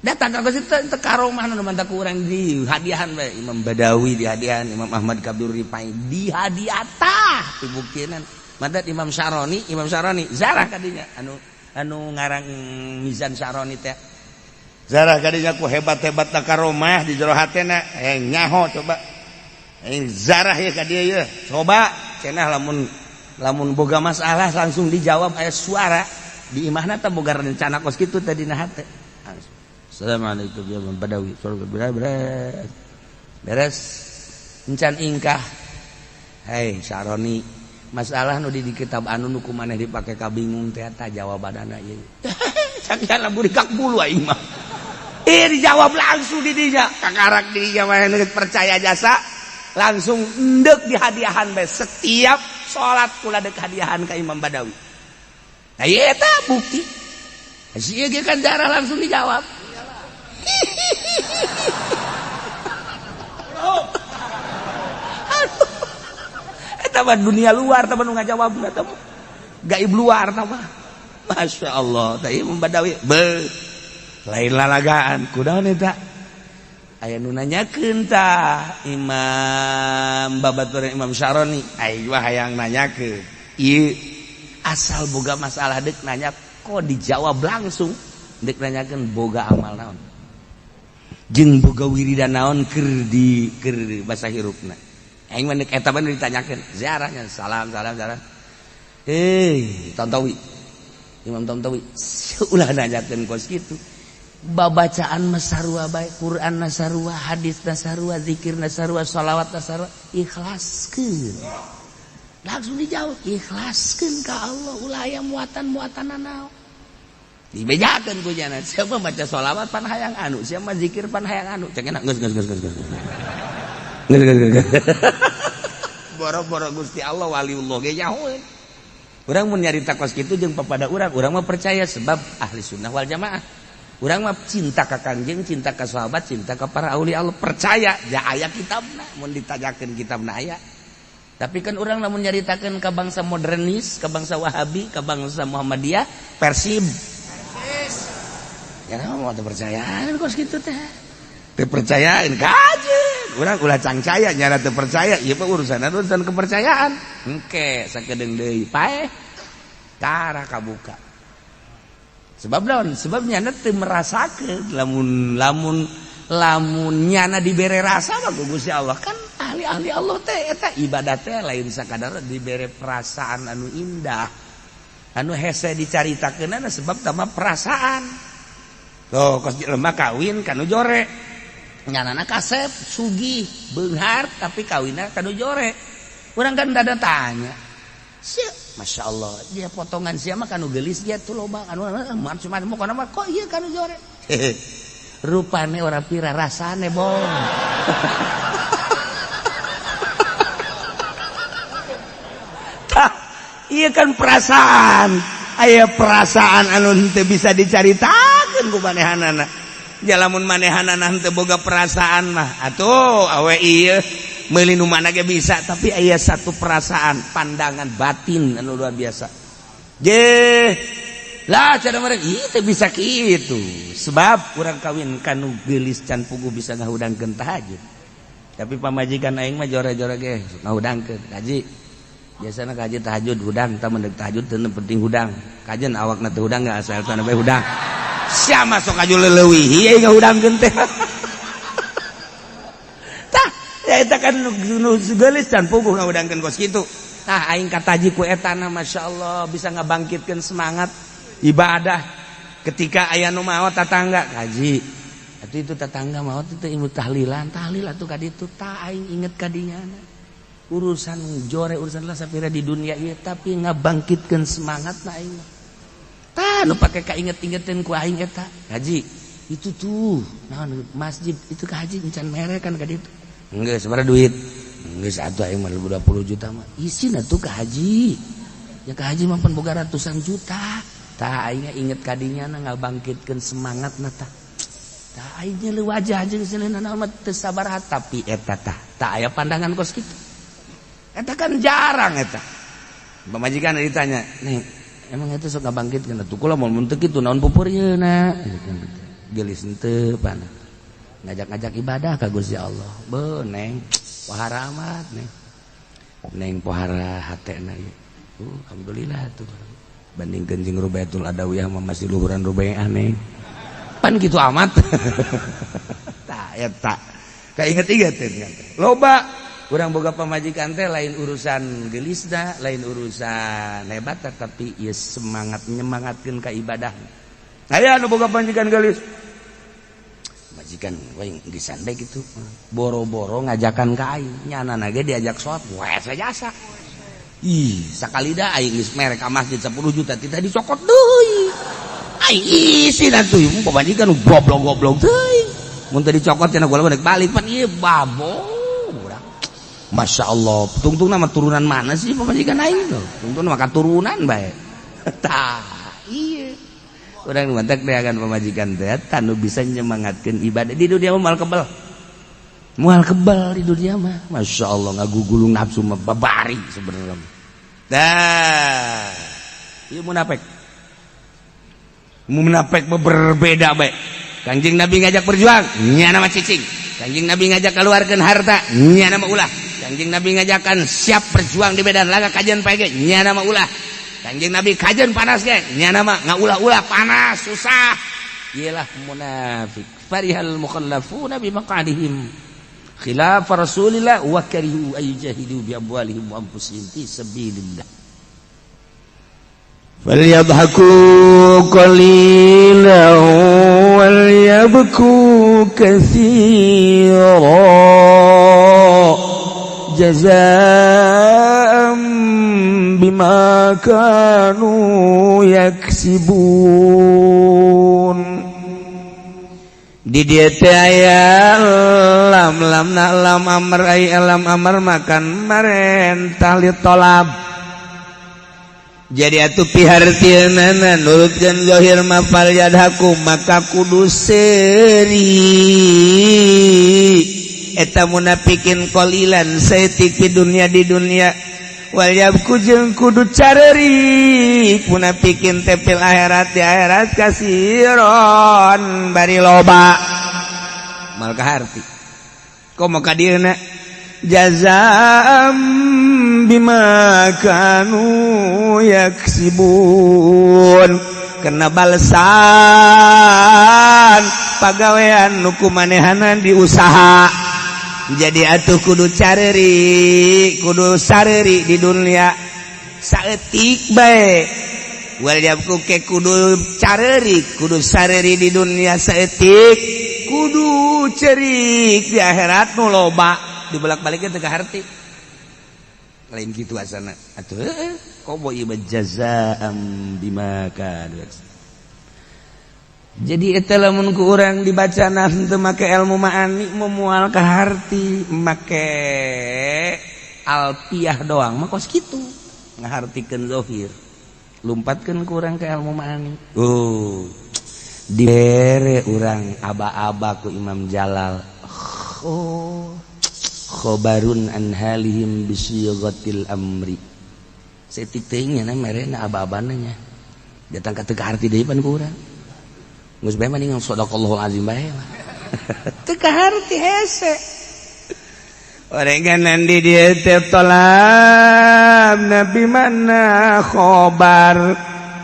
S1: Datang ka kos kitu teu karomah nu mantak ku urang di hadiahan bae Imam Badawi di hadiahan Imam Ahmad Kabir Rifai di hadiah tah dibuktinan. Madat Imam Syaroni zarah kadinya anu Anu ngarang Mizan Syaroni teh. Zarah kadinya ku hebat-hebat na karomah di jero hatena, nyaho coba. Zarah ya ka dieu ye. Coba cenah lamun lamun boga masalah langsung dijawab aya suara di imahna teh boga rencana kos kitu teh dina hate. Assalamualaikum ya Bang Badawi. Beres. Encan ingkah. Hei Syaroni, masalah nu di kitab anu nu ku maneh dipake kabingung teh eta jawabanana ieu. Sakian burikak bulu aing mah. Dijawab langsung di dinya. Kakarak di dinya mah percaya jasa langsung endek dihadiahan bae setiap salat kula deuk hadiahan ka Imam Badawi. Nah ieu eta bukti. Si ieu ge kan darah langsung dijawab. Aduh. Eta mah dunia luar tah nu ngajawab eta mah. Gaib luar tah mah. Masya Allah, tah Imam Badawi be lain lalagaan kunaon eta aya nu nanyakeun tah Imam babaturan Imam Syaroni aing mah hayang nanyakeun ieu asal boga masalah deuk nanya kok dijawab langsung deuk nanyakeun boga amal naon jeung boga wiridan naon keur di keur basa hirupna aing mah deuk eta mah ditanyakeun ziarahnya salam salam salam Tantawi Imam Tantawi ulah nanyakeun kos kitu babacaan masarua baik Quran nasarua hadis nasarua zikir nasarua sholawat nasarua ikhlaskeun langsung dijawab ikhlaskeun ka Allah ulah aya muatan-muatan naon dibejakeun ku jana siapa baca sholawat pan hayang anu siapa zikir pan hayang anu cek enak geus geus geus geus geus geus boro-boro Gusti Allah waliullah ge nyahoeun urang mun nyarita kos kitu jeung papada urang urang mah percaya sebab ahli sunnah wal jamaah. Urang mah cinta ka Kangjeng, cinta ka sahabat, cinta ka para aulia Allah, percaya ja aya kitabna, mun ditanyakeun kitabna aya. Tapi kan urang lamun nyaritakeun ka bangsa modernis, ka bangsa Wahabi, ka bangsa Muhammadiyah, Persib. Ya mau teu percayaan kos kitu teh. Teu percayaan kajeun. Urang ulah cangcaya nyana teu percaya, ieu mah urusan urusan kepercayaan. Engke sakedeung deui paeh tara kabuka. Sebab naon? Sebab nyana teu merasakeun lamun lamun lamun nyana dibere rasa mah ku Gusti Allah kan ahli-ahli Allah teh eta ibadah teh lain sakadar dibere perasaan anu indah anu hese dicaritakeunana sebab tama perasaan. Tuh kos jelema kawin kanu jore nyanana kasep sugih beunghar tapi kawinna kanu jore. Urang kan dada tanya sia Masya Allah dia potongan sia mah kanu geulis dia tuh loba anu macam-macam pokona mah kok ieu kanu jore rupane ora pira rasane bong. Tah ieu kan perasaan aya perasaan anu henteu bisa dicaritakeun ku manehanana ja lamun manehanana henteu boga perasaan mah atuh awe ieu meuli nu mana ge bisa tapi aya satu perasaan pandangan batin anu luar biasa. Je lah cara mereka ieu teh bisa kitu sebab urang kawin kanu geulis can puguh bisa ngahudangkeun tahajud. Tapi pamajikan aing mah jore-jore ge ngahudangkeun kaji. Biasana kaji tahajud hudang tah mun tahajud teu penting hudang. Kajen awakna teu hudang ge asal teh bae hudang. Sia masuk aju leuwih ieu ngahudangkeun teh. Ya eta kan nu geulis can puguh ngahudangkeun kos kitu. Tah aing kataji ku etana masyaallah bisa ngabangkitkeun semangat ibadah ketika aya nu maot tatangga kaji. Atuh itu tetangga maot itu ilmu tahlilan, tahlil atuh ka ditu tah aing inget ka dinyana. Urusan jore urusan lah sapira di dunia ieu tapi ngabangkitkeun semangat na aing. Tah nu pake kainget-ingetin ku aing eta. Kaji itu tuh naon masjid itu ka haji encan mere kan ka ditu. Enggak, sebenarnya duit. Enggak satu aing mah 20 juta mah. Isina tuh ka haji. Ya ka haji mah pan boga ratusan juta. Tah aing inget kadinya na ngabangkitkeun semangatna tah. Tah aing nyeuleut wajah jeung seuleuna mah teu sabar tapi eta tah. Tah aya pandangan kos kitu. Eta kan jarang eta. Pamajikan ditanya, "Nih, emang eta sok ngabangkitkeun atuh kula mun teu kitu naon pupurieuna?" Geulis henteu pana. Ngajak-ngajak ibadah ka Gusti Allah. Be neng, pohara amat neng. Neng pohara hatena ieu. Alhamdulillah tuh. Bandingkeun jeung Rubaiatul Adawiyah mah masih luhuran Rubaiah aneh. Pan gitu amat. Tah eta. Kainget-inget. Loba urang boga pamajikan teh lain urusan gelisda, lain urusan hebat, tapi ieu semangat nyemangatkeun ka ibadah. Aya nu boga pamajikan gelis. Majikan we geusan bae kitu. Boro-boro ngajakan ka aing, nyana ge diajak sholat, we jasa. Ih, sakali dah aing geus mere ka masjid 10 juta tidak dicokot deui. Aing isin atuh, pamajikan goblok-goblok teuing. Mun teu dicokot cenah gua balik pan ieu babo. Masya Allah, tungtung nama turunan mana sih pamajikan aing tuh? Tungtung nama turunan bae. Tah, iya. Urang matak akan pamajikan teh tanu bisa nyemangatkeun ibadah di dunia mah moal kebel. Moal kebel di dunia mah. Masya Allah, ngagugulung nafsu mah babari sebenarnya. Dah. Ieu munafik. Munafik mah berbeda bae. Kanjeng Nabi ngajak berjuang, nyana mah cicing. Kanjeng Nabi ngajak keluarkan harta, nyana mah ulah. Kanjeng Nabi ngajakan siap berjuang di medan laga kajian pege, nyana mah ulah. Kanjeng Nabi kajian panas ge, nyana mah ngaulah-ulah panas susah. Iyalah munafik. Farihal mukhallafuna bi maq'adihim khilaf Rasulillah wa karihu ay yujahidu bi amwalihim wa anfusihim fi sabilillah.
S2: فليضحكوا قليلا وليبكوا كثيرا جزاء بما كانوا يكسبون.
S1: Di dieu teh aya lam, lam na lam amr, ai lam amr makan marentah li tolab. Jadi atuh pihartieunana nurutkeun zahir ma falyadhaku, maka kudu seuri eta munafikin, qalilan saeutik, di dunia, di dunia, wal yabku jeung kudu careuri munafikin teh, fil akhirat, di akhirat, kasiron bari loba. Mal kaharti komo ka dieuna
S2: jazaam bima kanu yaksibun,
S1: kena balesan pagawean nu ku manehana diusaha. Jadi atuh kudu careri, kudu sareri di dunia saeutik bae, wal yabku ke kudu careri, kudu sareri di dunia saeutik, kudu cerik di akhirat nu loba. Dibolak-baliknya teu kaharti. Lain kitu asana atuh, komo ieu jazaam bima kanu. Jadi eta lamun ku urang dibaca teu make ilmu ma'ani moal kaharti. Make alfiah doang mah kos kitu ngahartikeun zahir. Lumpatkeun ku urang ke ilmu ma'ani, oh dibere urang aba-aba ku Imam Jalal, oh khobarun an halihim bisighatil amri. Saeutik teuing nya merena aba-abana nya datang ka teu kaharti deui pan ku urang. Geus bae mah ningal sadaqallahul azim bae lah. Teu kaharti hese.
S2: Orenganan di dieu teh tolab nabi mana khobar.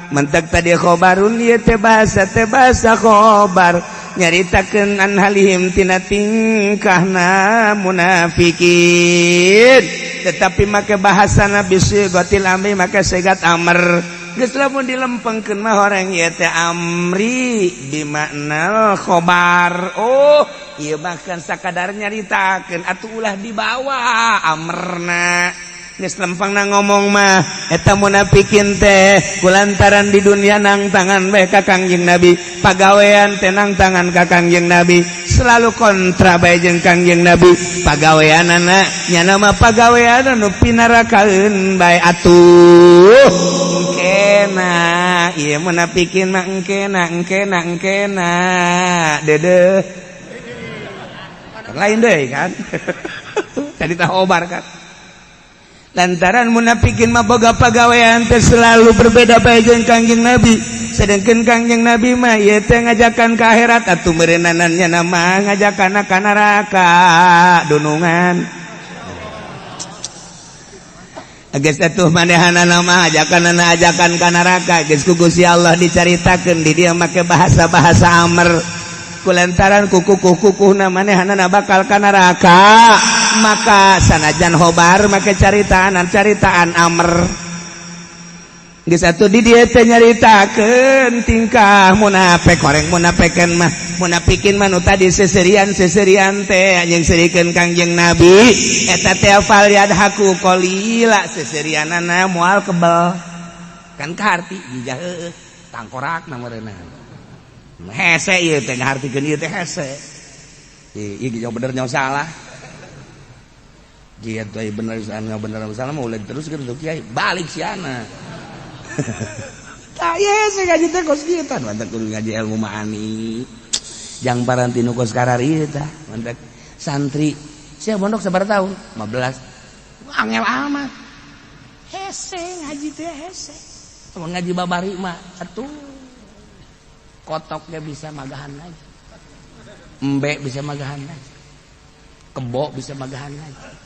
S1: Mentek tadi khobarun ieu teh bahasa khobar nyaritakeun an halihim tina tingkahna munafikin, tetapi make bahasa nabi sigatil amri, make sigat amr. Geus lamun dilempengkeun mah orang ieu teh amri bimakna khobar. Oh ieu bahkan sakadar nyaritakeun atuh ulah dibawa amrna. Geus lempengna ngomong mah eta munafikin teh kulantaran di dunia nang tangan bae ka Kangjeng Nabi, pagawean teh nang tangan ka Kangjeng Nabi, selalu kontra bae jeung Kangjeng Nabi pagaweanana, nyana mah pagawean nu pinarakaeun bae. Atuh engkena ieu munafikin mah engkena engkena engkena dedeh lain deui kan tadi tah obar kan. Lantaran munafikin mah boga pagawean teh selalu berbeda bae jeung Kangjeng Nabi, sedangkan Kangjeng Nabi mah ieu teh ngajakan ke akhirat, atuh meureunanna nama ngajakan ka neraka dunungan. Geus atuh manehanana mah ajakan ajakan ka neraka geus ku Gusti Allah dicaritakeun di dieu make bahasa-bahasa amr kulantaran kuku-kukuhna manehanana bakal ka neraka, maka sanajan khobar make caritaan caritaan amr. Geus atuh di dieu teh nyaritakeun tingkah munafik, horeng munafikan mah, munafikin mah nu tadi seserian-seserian teh anjing serikeun Kangjeng Nabi eta teh fal yadhaku qalila, seserianana moal kebel kan kaharti jijah heueuh tangkorak meureunna hese ieu teh, ngahartikeun ieu teh hese ieu ieu bener nyawa salah. Kiai teh bener salah, bener salah mah ulah terus gitu kiai balik siana. Tah ye saya ngaji teh kos kieu tah, mantap kudu ngaji ilmu ma'ani. Jang paranti nu kos karari tah, mantap santri. Sia mondok sabaraha tahun? 15. Angel amat. Hese ngaji teh hese. Mun ngaji babari mah atuh kotoknya bisa magahan lagi. Embe bisa magahan lagi. Kebo bisa magahan lagi.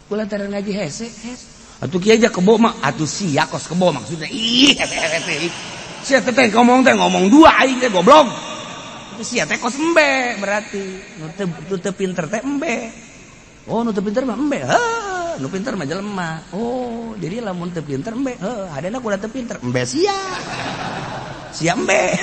S1: Kula tara ngaji hese, hese. Atuh kieu aja kebo mah atuh sia kos kebo maksudnya. Ih, hese. Sia teh ngomong teh ngomong dua aing teh goblok. Itu sia teh kos embe berarti. Nu teu pinter teh embe. Oh, nu teu pinter mah embe. Heuh, nu pinter mah jelema. Oh, jadi lamun teu pinter embe. Heuh, hadena kuda teu pinter embe sia. Sia embe.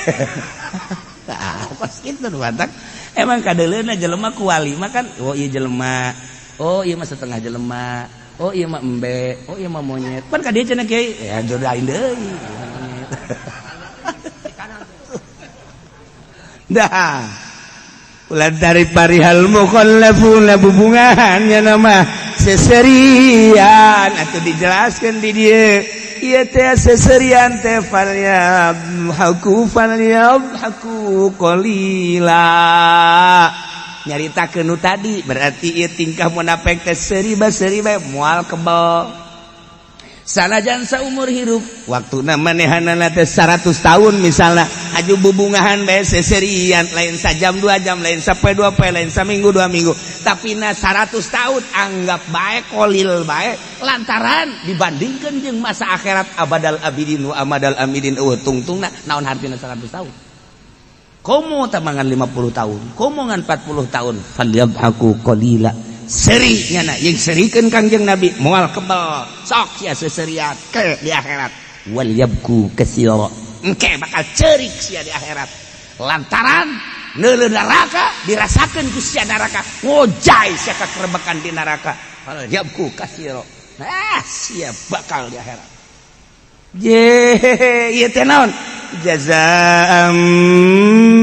S1: Tah, kos kitu nu matak. Emang kadeuleuna jelema kuali mah kan, oh ieu jelema. Oh, ieu mah setengah jelema. Oh iya mah embe, oh iya mah monyet. Pan ka dieu cenah kiai, ya jodohin deui. Dah. Ulah dari parihal mukhallafuna bubungahan nya nama seserian atuh dijelaskeun di dieu. Ieu teh seserian teh falyadhaku falyadhaku qalila. Nyaritakeun nu tadi berarti ieu tingkah munafik teh seuri ba seuri bae moal kebel sanajan saumur hirup waktuna manehanana teh 100 tahun misalna aju bubungahan bae seserian, lain sajam 2 jam, lain sapoe 2 poe, lain saminggu 2 minggu, tapi na 100 tahun anggap bae kolil bae lantaran dibandingkeun jeung masa akhirat abadal abidin wa amadal amidin eueuh tungtungna naon hartina 100 tahun. Komo tamangan 50 tahun, komo ngan 40 tahun, falyadhaku qalila. Seri nyana yang serikeun Kangjeng Nabi moal kebel, sok sia seserian ke di akhirat. Wal yabku katsira. Engke bakal cerik sia di akhirat. Lantaran neuleuh neraka dirasakeun ku sia neraka, ngojay sia kakerebekan di neraka. Fal yabku katsira. Ah, sia bakal di akhirat. Je, ieu teh naon? Jazaa'an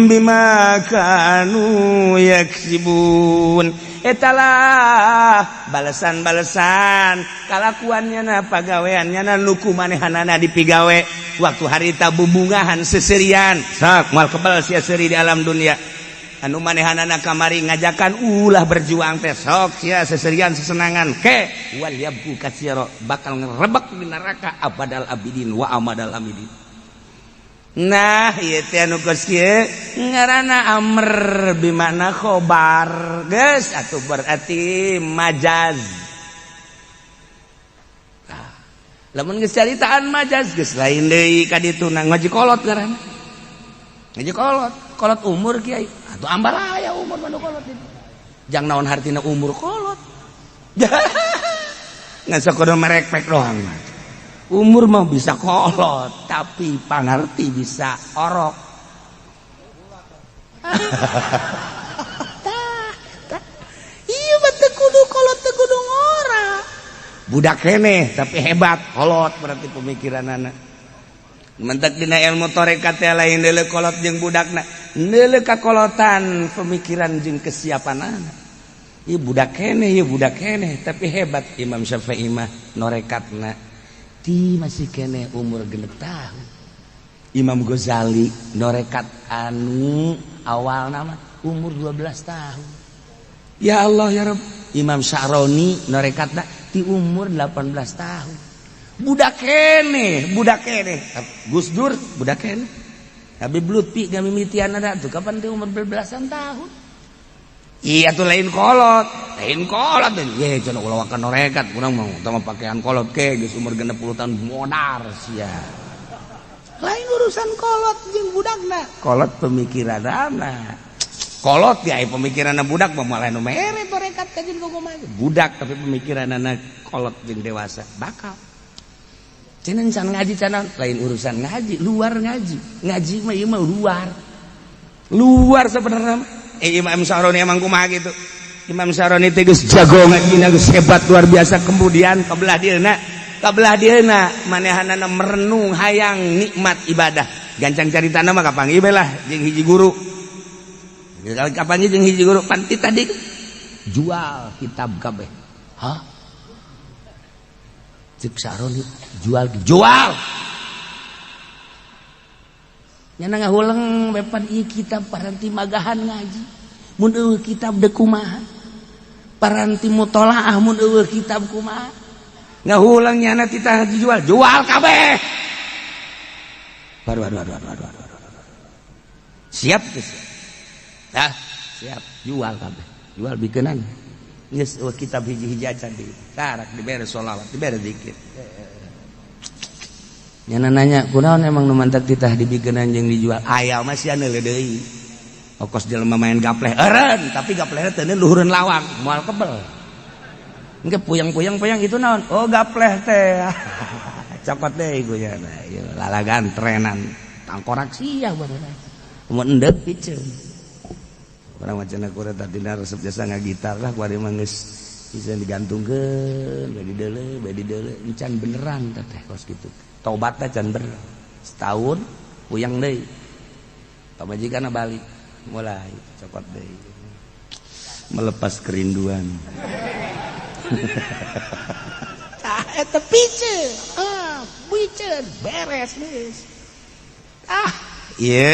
S1: bima kanu yaksibun. Etalah balasan-balasan kalakuannya na pagaweannya na nuku manehanana dipigawe waktu harita bubungahan seserian sok moal kebal sia seuri di alam dunia. Anu manehanana kamari ngajakan ulah berjuang teh sok sia seserian sesenangan ke wal yabku katsira bakal ngerebek di neraka abadal abidin wa amadal amidin. Nah, ieu teh anu kos kieu ngaranna amr bimana khobar geus atuh berarti majaz. Nah, lamun geus caritaan majaz geus lain deui ka ditu na ngaji kolot ngaranna. Ngaji kolot, kolot umur kiai. Atuh ambalaya umur mah nu kolot itu. Jang naon hartina umur kolot. Ngan sakodo merekpek doang mah. Umur mah bisa kolot, tapi pangarti bisa orok. Iya mah teu kudu kolot teu kudu ngora. Budak keneh tapi hebat, kolot berarti pemikiranana. Mentek dina ilmu tarekat teh lain deuleu kolot jeung budakna, deuleu kakolotan pemikiran jeung kesiapanana. Ieu budak keneh, ieu budak keneh tapi hebat. Imam Syafi'i mah norekatna ti masih kene umur 6 tahun. Imam Ghazali norekat anu awal nama umur 12 tahun. Ya Allah ya Rabb. Imam Sya'roni norekatna ti umur 18 tahun. Budak kene, budak kene. Gus Dur budak kene. Habib Lutfi gamimitian ada tuh kapan ti umur belasan tahun. Iya tuh lain kolot, lain kolot. Ye cenah ulah wakan norekat, kurang mau utama pakaian kolot ke geus umur 60 tahun modar sia. Lain urusan kolot jeung budakna. Kolot pemikiranana. Kolot ya pemikiranna budak mah malah nu mere torekat ka jeung kumaha. Budak tapi pemikiranana kolot jeung dewasa bakal. Cenah can ngaji cenah lain urusan ngaji, luar ngaji. Ngaji mah ieu mah luar. Luar sebenarnya. Imam Syaroni emang kumaha gitu. Imam Syaroni teh geus jago ngajina, geus hebat luar biasa. Kemudian kabelah dieuna manehanana merenung hayang nikmat ibadah. Gancang caritana mah kapanggih bae lah jeung hiji guru. Kapanggih jeung hiji guru panti tadi jual kitab kabeh. Hah? Cek Syaroni jual jual. Nyana ngahuleng bepan ieu kitab paranti magahan ngaji. Mun eueuh kitab deuk kumaha? Paranti mutolaah mun eueuh kitab kumaha? Ngahuleng nyana titah dijual, jual kabeh. Waduh waduh waduh waduh waduh. Siap geus. Dah, siap, jual kabeh. Jual bikeunan. Geus eueuh kitab hiji-hiji acan di karak dibere sholawat, dibere zikir. Nyana nanya, kunaon emang nu mantak titah dibikeun jeung dijual? Aya mah sia neuleuh deui. Okos jelema main gapleh eureun, tapi gaplehna teu luhureun lawang, moal kebel. Engke puyang-puyang-puyang itu naon? Oh gapleh teh. Cokot deui ku nya. Ieu lalagan trenan tangkorak sia barudak. Mun endeup piceun. Urang mah cenah kuring tadina resep jasa ngagitar lah kuari mah geus bisa digantungkeun, bae dideuleu, bae dideuleu, encan beneran teh kos kitu. Tobatna can bener. Setahun puyang deui. Pamajikanna balik, mulai cokot deui. Melepas kerinduan. Tah eta piceun. Ah, piceun beres geus. Ah, ieu.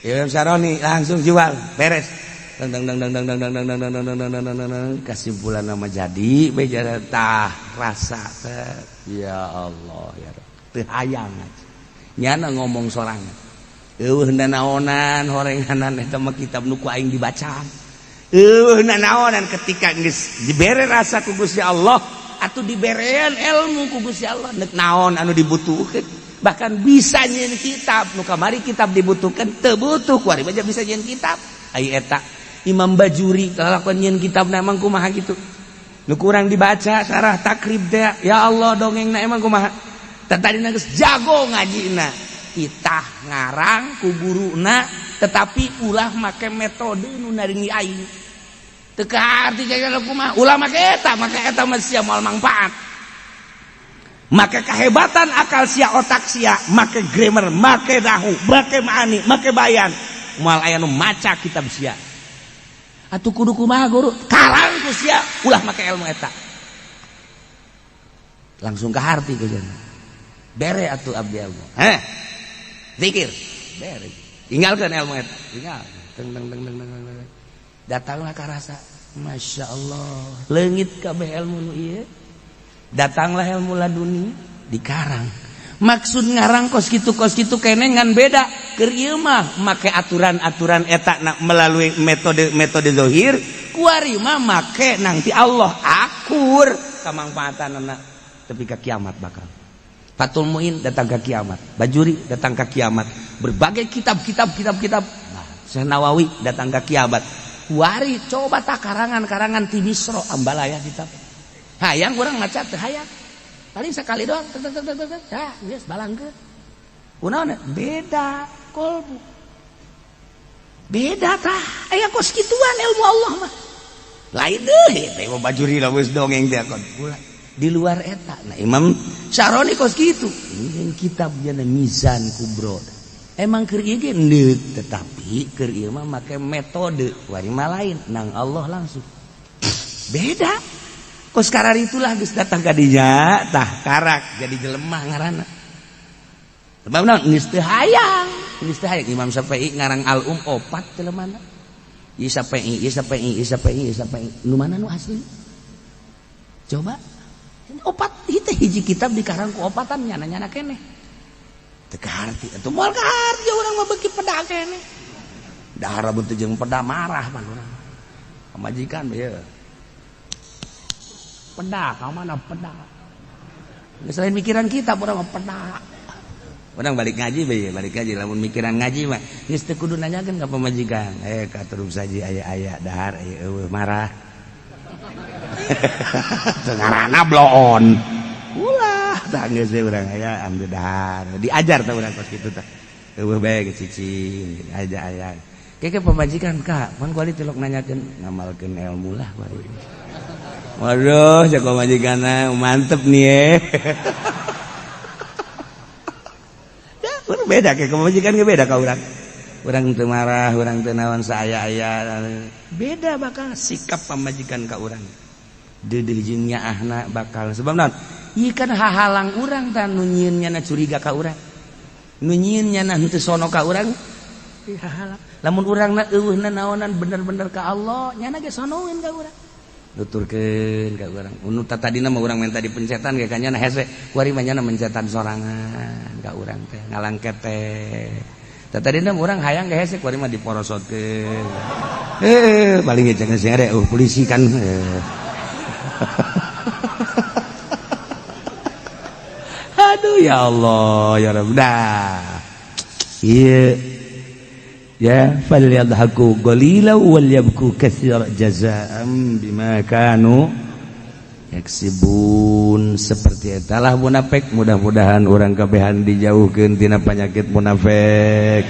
S1: Imam Syaroni langsung jual, beres. Dang dang dang dang dang dang dang dang dang dang dang dang dang dang kesimpulan nama jadi bejara tah rasa teh ya Allah ya Rabb teu hayang nyana ngomong sorangan eueuh nanaonan horenganan eta mah kitab nu ku aing dibaca eueuh nanaonan ketika geus dibere rasa ku Gusti Allah atuh diberean ilmu ku Gusti Allah neuk naon anu dibutuhkeun bahkan bisa nyieun kitab nu kamari kitab dibutuhkeun teu butuh kuari baca bisa nyieun kitab ai eta Imam Bajuri kalakuan nyieun kitab emang kumaha gitu nu kurang dibaca syarah takrib teh ya Allah dongengna emang kumaha tadina geus jago ngajina titah ngarang ku guruna tetapi ulah make metode nu naringi aing teu kaharti jaga kumaha ulah make eta mah sia moal mangfaat. Make kehebatan akal sia otak sia make grammar make nahu make maani make bayan moal aya nu maca kitab sia atuh kudu kumaha guru karang ku sia ulah make ilmu eta langsung ke harti ku cenah bere atuh abdi ilmu heh zikir bere tinggalkeun ilmu eta tinggal teng teng teng teng teng datanglah ka rasa Masya Allah leungit kabeh ilmu nu ieu datanglah ilmu laduni dikarang maksud ngarang kos kitu kene ngan beda keur ieu mah make aturan-aturan eta na melalui metode-metode zahir kuari mah make nanti Allah akur kamangfaatanana tepi ka kiamat bakal Fathul Muin datang ke kiamat Bajuri datang ke kiamat berbagai kitab-kitab kitab-kitab nah, Syekh Nawawi datang ke kiamat kuari coba tak karangan-karangan ti Misro ambalaya kitab hayang urang maca teu hayang paling sekali doang tek tek tek tek tek geus balangkeun kunaon beda kolbu beda tah aya kos kituan ilmu Allah mah lain deui teh Imam Bajuri lah geus dongeng teh kon di luar eta nah Imam Syaroni kos kitu ini kitabnya Mizan Kubro emang keur ieu ge neuk tetapi keur ieu mah make metode wari mah lain nang Allah langsung beda kos karar itulah geus datang ka dinya tah karak jadi jelema ngaranna sebab naon geus teu hayang geus teu hayang Imam Syafi'i ngarang Al-Um opat jelemana ieu Syafi'i ieu Syafi'i ieu Syafi'i ieu Syafi'i nu mana nu asli coba opat itu hiji kitab dikarang ku opatan nyana-nyana keneh teu kaharti atuh moal kaharti urang mah beuki peda keneh dahar teu jeung peda marah pan urang Pamajikan ya. Pedak, ka mana pedak. Selain mikiran kita urang mah pedak. Urang balik ngaji bae, balik ngaji lamun mikiran ngaji mah geus teu kudu nanyakeun ka pamajikan. Ka terus saji aya-aya dahar aya eueuh marah. Teu ngaranna bloon. Ulah tah geus we urang aya ambil dahar. Diajar tah urang kos kitu tah. Eueuh bae ge cicing aja aya. Keke pamajikan ka, pan kuali tilok nanyakeun ngamalkeun ilmu lah kuali. Waduh, cek pamajikanna mantep nih ye. Ya, beda kayak pamajikan ge beda ka urang. Urang teu marah, urang teu naon saaya-aya. Beda bakal sikap pamajikan ka urang. Deudeuh jeung nyaahna bakal sebab naon? Ieu kan hahalang urang tah nu nyieun nyana curiga ka urang. Nu nyieun nyana henteu sono ka urang. Hahalang. Lamun urangna eueuhna naonan bener-bener ka Allah, nyana ge sonoeun ka urang. Nuturkeun ka urang. Nu tadina mah urang minta dipencetan ge ka nyana hese, kuari mah nyana mencetan sorangan ka urang teh, ngalangket teh. Tadina mah urang hayang ge hese, kuari mah diporosotkeun. Paling ge jangan sing ada polisi kan. Aduh ya Allah ya Rabb. Dah. Ieu ya falyadhaku qalila wal yabku katsira jazaa'an bima kanu yaksibun. Seperti etalah munafik. Mudah-mudahan urang kabehan dijauhkeun tina penyakit munafik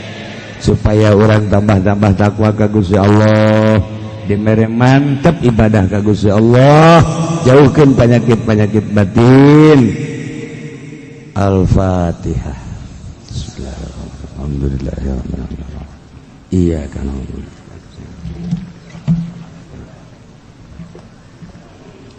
S1: supaya urang tambah-tambah takwa ka Gusti Allah, dimere mantep ibadah ka Gusti Allah, jauhkeun penyakit-penyakit batin. Al-Fatihah. Bismillahirrahmanirrahim. Alhamdulillahirabbil alamin. Iya kan.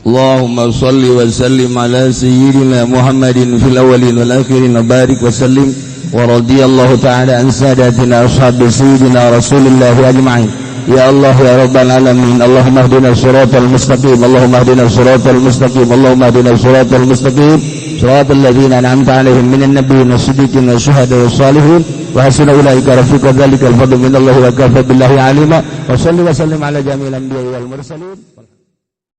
S3: Allahumma salli wa sallim ala sayyidina Muhammadin fil awwalin wal akhirin wa barik wa sallim wa radiyallahu ta'ala an sadatina ashabi sayyidina Rasulillah ajma'in. Ya Allah ya Rabbal alamin, Allahumma hdina siratal mustaqim, Allahumma hdina siratal mustaqim, Allahumma hdina siratal mustaqim, siratal ladzina an'amta 'alaihim minan nabiyyin was-siddiqin wasyuhada'i wash-shalihin wa hasuna ulaika rafiqa dzalikal fadlu minallahi wa kafa billahi alima. Wa salli wa sallim ala jami'il anbiya'i wal mursalin.